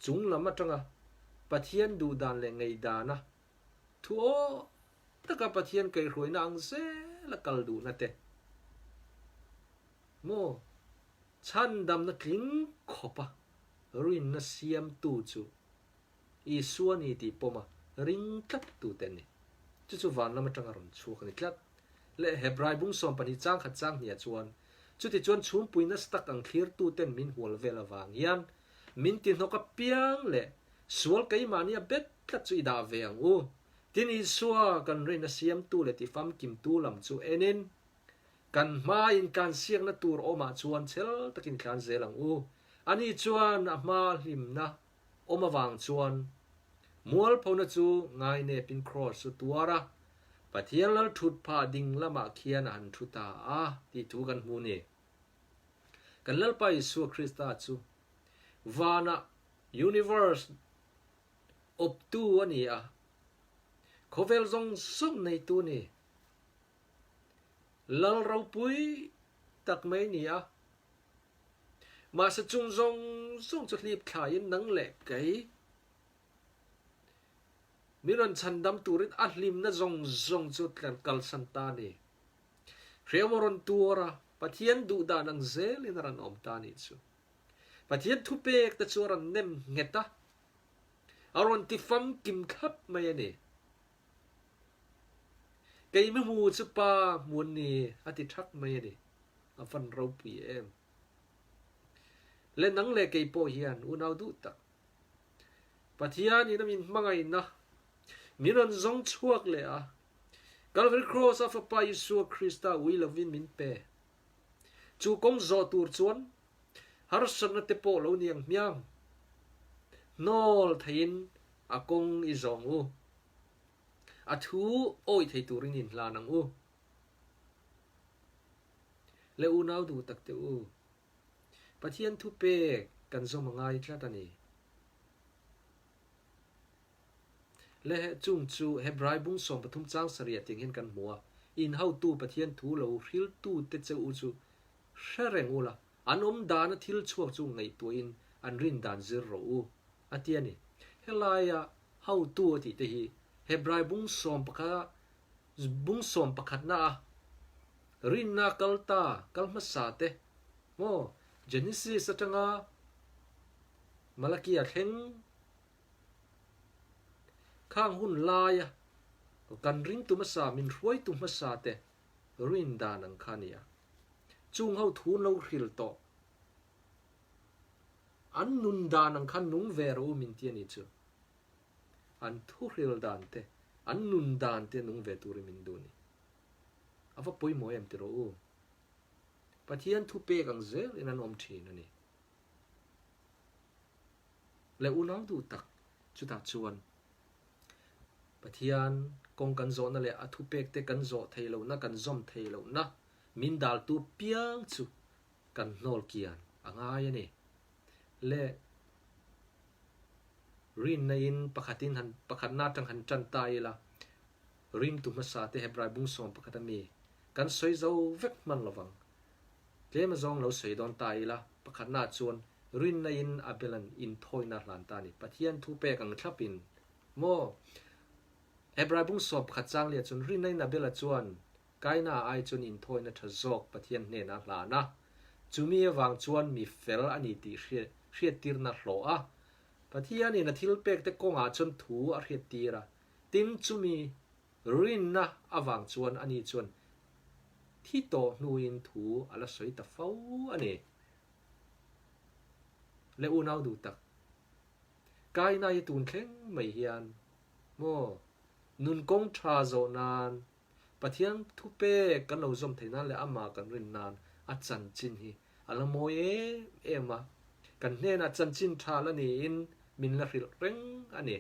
chung lam atanga Pathian duh dan leh ngaihdana thu aw taka Pathian kaihhruaina ang zela kal duhna te maw chhandamna tling khawpa rinna siamtu chu Isua ni tih pawma ring tlat tute an ni. Chu chu van lam atanga rawn chhuak a ni tlat. Leh Hebrai bung 12 chang khat chang hniah chuan, Chutichuan chhungpui nasa tak ang thlirtuten min hual vel avang hian min ti hnawk apiang leh sual keimahni a bet tlat chu i dah ve ang u. Tin Isua kan rin a siamtu leh tifamkimtu lam chu enin. Kan hma intlansiakna tur awmah chuan chhel takin tlan zel ang u. Ani chuan a hma hlimna awm avang chuan mualphona chu ngainepin kraws chu tuar a, Pathian lal thut phah ding lamah khian a han thu ta a tih thu kan hmu ni. Kan Lalpa Isua Krista chu vanah universe awptu a ni a, khawvel zawng zawng neitu a ni. Lal ropui tak mai a ni a. Mahse chung zawng zawng chu hlip thlaiin nang leh kei min rawn chhandam turin a hlimna zawng zawng chu kalsan ta a ni. Hrehawm a rawn tuar a, Pathian duh dan ang zelin a rawn awm ta a nih chu. Pathian thupek te chu a rawn nem nghet a, a rawn ti famkim thlap mai a ni. Kei mi hmu chu pa hmu an ni a ti thak mai a ni. A van ropui em. Le nang leh kei pawh hian unau duh tak Pathianin a min hmangaihna min rawn zawng chhuak leh a, Calvary Cross a Fapa Isua Krista ui lovin min pe. Chu kawng zawh tur chuan harsatna te pawh lo ni ang hmiang. Hnawl theiin a kawng i zawng u. A thu awi thei turin inhlan ang u. Le unau duh tak te u, Pathian thu pek kan zawm a ngai tlat a ni. Le chung chu Hebrai bung 13 chang sarih tiang hian kan hmu a, In hotu Pathian thu lo hriltu te che u chu hre reng ula, an awm dana thil chhuak chu ngaihtuahin an rin dan zir rawh u, a ti a ni. Helaia hotu a tih te hi Hebrai bung sawm pakhat bung sawm pakhatna a rinna kal ta kal hmasa te maw Genesis atanga Malakia thleng khang hun laia kan ringtu hmasa min hruaitu hmasa te rin dan ang kha a ni a. Chung ho thu an lo hril tawh. An nun dan ang khan nung ve rawh u min ti a ni chu. An thu hril dan te, an nun dan te nung ve turin min duh a ni. A va pawimawh em ti rawh u. Pathian thu pek ang zelin an awm thin a ni. Le unau duh tak chutah chuan Pathian kawng kan zawhna leh a thupek te kan zawh thei lohna, kan zawm thei lohna min daltu piang chu kan hnawl kian a ngai a ni. Le rinna in pakhatin han pakhatna atang han tan ta ila, rimtu hmasa te Hebrai bung 11 a mi kan sawi zo vek hman lovang. Tlem azawng lo sawi dawn ta ila, pakhatna chuan rinna in Abelan inthawina hlan ta a ni. Pathian thu pek ang thlapin maw? Hebrai bung 11 chang liah chuan rinna in Abela chuan Kaina ai chuan inthawina tha zawk Pathian hnenah a hlan a, chumi avang chuan mi fel a ni tih hriattirna hlawh a. Pathianin a thilpek te kawngah chuan thu a hriattir a, tin chumi rinna avang chuan ani chuan thi tawh hnuin thu a la sawi ta fo a ni. Le unau duh tak, Kaina hi tun thleng mai hian maw nun kawng tha zawh nan Pathian thupek kan lo zawm theih nan leh amah kan rin nan a chanchin hi a la mawi em em a, kan hnenah chanchin tha la niin min la hrilh reng a ni.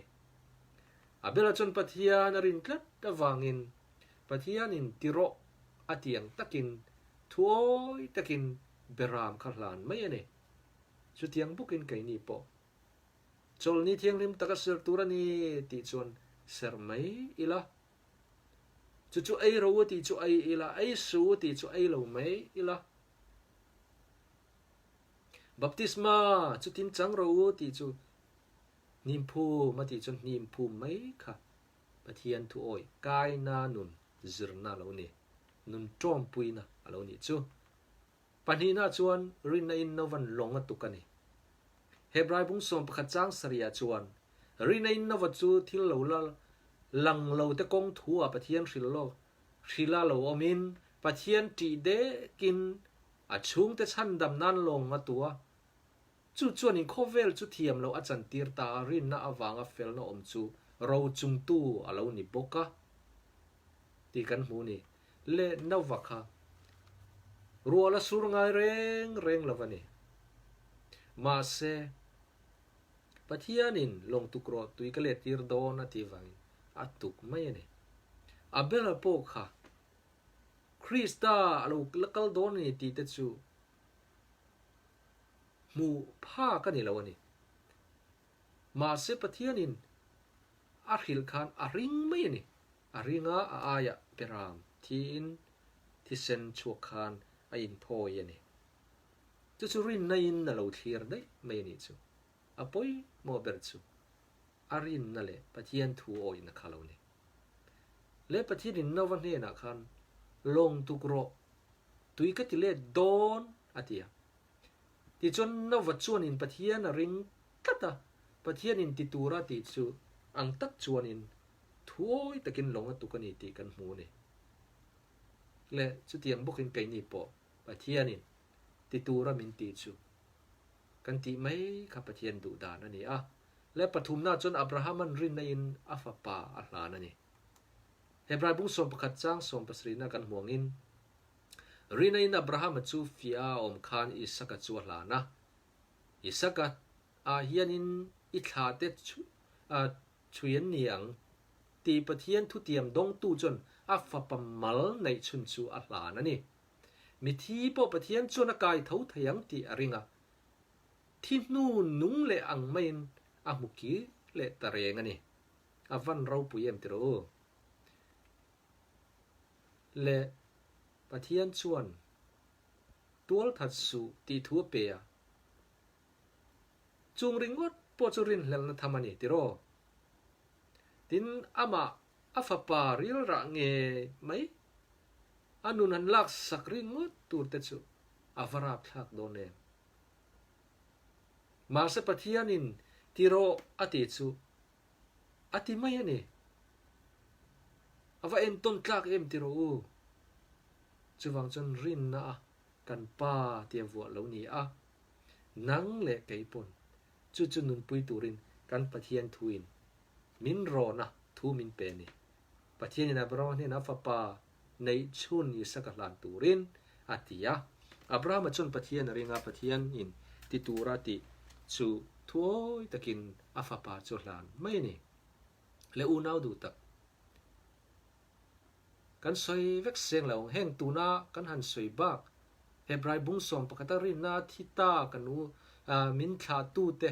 Abela chuan Pathian a rin tlat avangin Pathianin ti rawh a ti ang takin thuawi takin beram kha hlan mai a ni. Chutiang bawkin keini pawh chawlhni thianghlim taka serh tur a ni tih chuan serh mai ila. Chu chu ei ro tih chu ei ila, ei su tih chu ei lo mai ila. Baptisma chutin chang ro tih chu hnim phum a tih chuan hnim phum mai kha Pathian thu awi kaina nun zirna a lo ni, nun tawmpuina a lo nih chu. Pahnihna chuan rinna in Novan lawng a tuk a ni. Hebrai bung 11 chang sarih chuan rinna in Nova chu thil lo la lang lo te kawng thu ah Pathian hrilh lawk hrila lo awmin Pathian ṭih dekin a chhungte chhandam nan lawng a tu a. Chu chuan in khawvel chu thiam loh a chantir ta a, rinna avanga felna awm chu ro chungtu a lo ni bawk a tih kan hmu ni. Le Nova kha. Rual a sur ngai reng reng lo a ni. Mahse, Pathianin lawng tuk rawh tui ka let tir dawn a tih vangin a tuk mai a ni. Abel-a pawh kha Krista a lo la kal dawn a ni tih te chu hmuh phak a ni lo a ni. Mahse Pathianin a hrilh khan a ring mai a ni. A ring a, a aiah Beram thiin thisen chhuak khan a inthawi a ni. Chu chu rinna in a lo thlir daih mai a nih chu. A pawimawh ber chu a rinna leh Pathian thu awihna kha lo ni. Leh Pathianin Nova hnenah khan lawng tuk rawh, tui ka ti let dawn a ti a. Tichuan Nova chuanin Pathian a ring tlat a, Pathianin ti tura tih chu ang tak chuanin thuawi takin lawng a tuk a ni tih kan hmu a ni. Leh chutiang bawkin keini pawh Pathianin ti tura min tih chu kan tih mai kha Pathian duh dan a ni a. Leh pathumna chuan Abrahama'n rinna in a fapa a hlan a ni. Hebrai bung 11 chang 70 na kan hmu angin, Rinna in Abrahama chu fiah a awm khan Isaka chu a hlan a. Isaka ah hianin i thla te chhui an ni ang tih Pathian thutiam dawngtu chuan a fapa mal neih chhun chu a hlan a ni. Mithi pawh Pathian chuan a kai tho thei ang tih a ring a. Thi hnu nung leh ang maiin a hmu kir leh ta reng a ni. A van ropui em tiraw u? Leh Pathian chuan tualthat suh tih thu a pe a. Chung ringawt pawh chu rinhlelhna tham a ni tiraw? Tin, amah a fapa rilrah ngei mai a nun han laksak ringawt tur te chu a va rapthlak dawn em? Mahse Pathianin tiraw a tih chu a ti mai a ni. A va entawn tlak em ti rawh u. Chuvang chuan rinna a kan pa tia vuah lo ni a, nang leh kei pawn chu chu nunpui turin kan Pathian thuin min rawna thu min pe a ni. Pathianin Abrahama hnenah a fapa neih chhun Isaka hlan turin a ti a. Abrahama chuan Pathian a ring a, Pathianin ti tura tih chu thuawi takin a fapa chu hlan mai a ni. Le unau duh tak, kan sawi vek seng lo ang, heng tuna kan han sawi bak Hebrai bung 11 a rinna thi ta kan u min thlahtute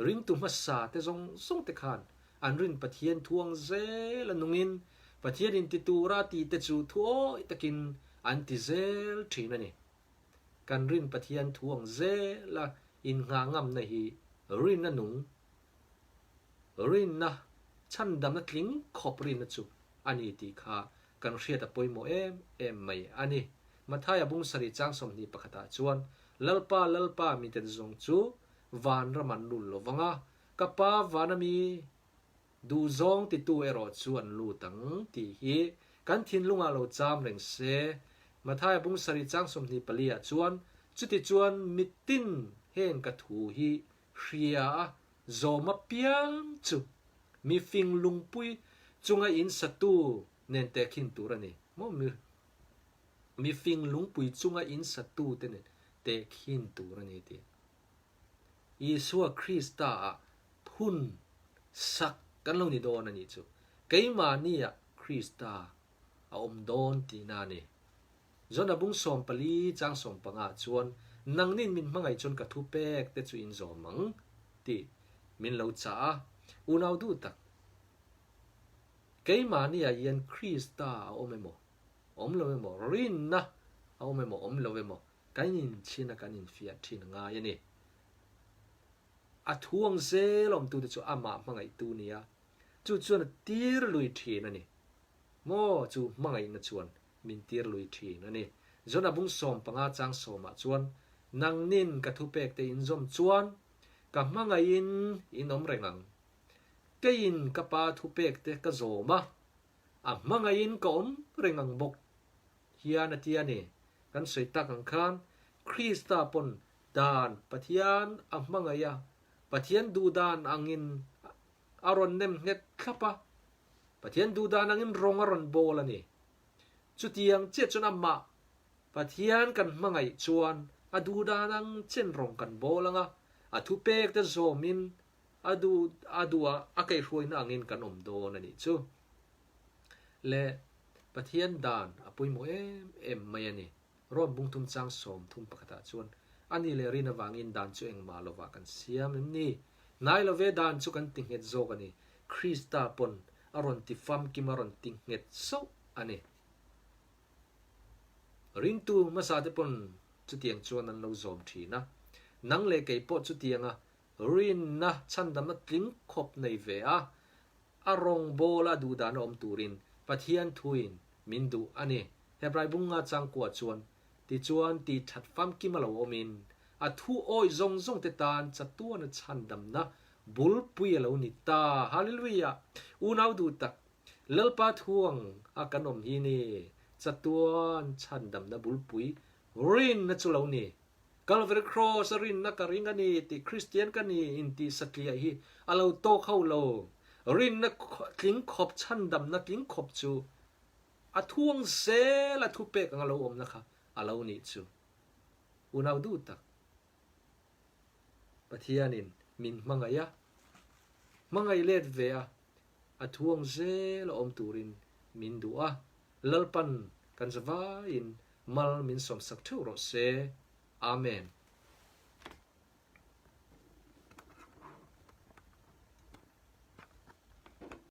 Ringtu hmasa te zawng zawng te khan an rin Pathian thuang zel a nungin Pathian in ti tura ti te chu thuawi takin an ti zel thin a ni. Kan rin Pathian thuang zel a innghah ngamna hi rinna nung, rinna chhandamna tling khawp rinna chu a ni tih kha kan hriat a pawimawh em em mai a ni. Mathaia bung sarih chang 21 ah chuan Lalpa, Lalpa miten zawng chu Vanram an lut lo vang a, ka pa vana mi duhzawng titu erawh chu an lut ang tih hi kan thinlungah lo cham reng se. Mathaia bung sarih chang 24 ah chuan, Chutichuan mitin heng ka thu hi hria a zawm apiang chu mi fing lungpui chunga in satu nen tehkhin tur a ni maw? Mi fing lungpui chunga in satu te nen tehkhin tur a ni tih. Isua Krista ah phun sak kan lo ni dawn a nih chu. Keimahni ah Krista a awm dawn tihna a ni. Jona bung 14 chang 15 ah chuan, Nangnin min hmangaih chuan ka thupek te chu in zawm ang tih min lo chah a. Unau duh tak, keimahni ah hian Krista a awm emaw, awm lo emaw, rinna a awm emaw, awm lo emaw, Kan inchhin a kan infiah thin ngai a ni. A thuang zel awmtute chu amah hmangaihtu nia, chu chuan a tir lui thin a ni. Maw chu hmangaihna chuan min tir lui thin a ni. Jona bung 15 chang sawmah chuan, Nangnin ka thupekte inzawm chuan ka hmangaihin in awm reng ang. Keiin ka pa thupekte ka zawm a, a hmangaihin ka awm reng ang bawk hian a ti a ni. Kan sawi tak ang khan Krista pawn dan Pathian a hmangaih a, Pathian duhdan angin a rawn nem nghet thlap a, Pathian duhdan angin rawng a rawn bawl a ni. Chutiang chiah chuan amah. Pathian kan hmangaih chuan a duh dan ang chen rawng kan bawl ang a, a thupek te zawmin a duh a duh a a kaihhruaina angin kan awm dawn a nih chu. Le Pathian dan a pawimawh em em mai a ni. Rom bung thum chang 30 pakhatah chuan a ni leh rin avangin dan chu engmah lovah kan siam em ni? Hnai love dan chu kan ti nghet zawk a ni. Krista pawn a rawn ti famkim a rawn ti nghet sauh a ni. Ringtu hmasa te pawn chutiang chuan an lo zawm thin a. Nang leh kei pawh chutianga rinna chhandamna tling khawp nei ve a, a rawngbawla duhdan a awm turin Pathian thuin min duh a ni. Hebrai bunga changkua chuan, Tichuan tih that famkim a lo awmin, a thu awih zawng zawng te tan chatuana chhandamna bulpui a lo ni ta. Hallelujah! Unau duh tak, Lalpa thuang a kan awm hi ni, chatuan chhandamna bulpui rinna chu lo ni. Calvary Cross a rinna ka ring a ni tih Kristian ka ni intih satliah hi a lo tawk ho lo. Rinna tling khawp chhandamna tling khawp chu a thuang zel a thupek anga lo awmna kha a lo nih chu. Unau duh tak Pathianin min hmangaih a, hmangaih let ve a, a thuang zel a awm turin min duh a, Lalpan kan zavaiin mal min sawmsak theuh rawh se. Amen.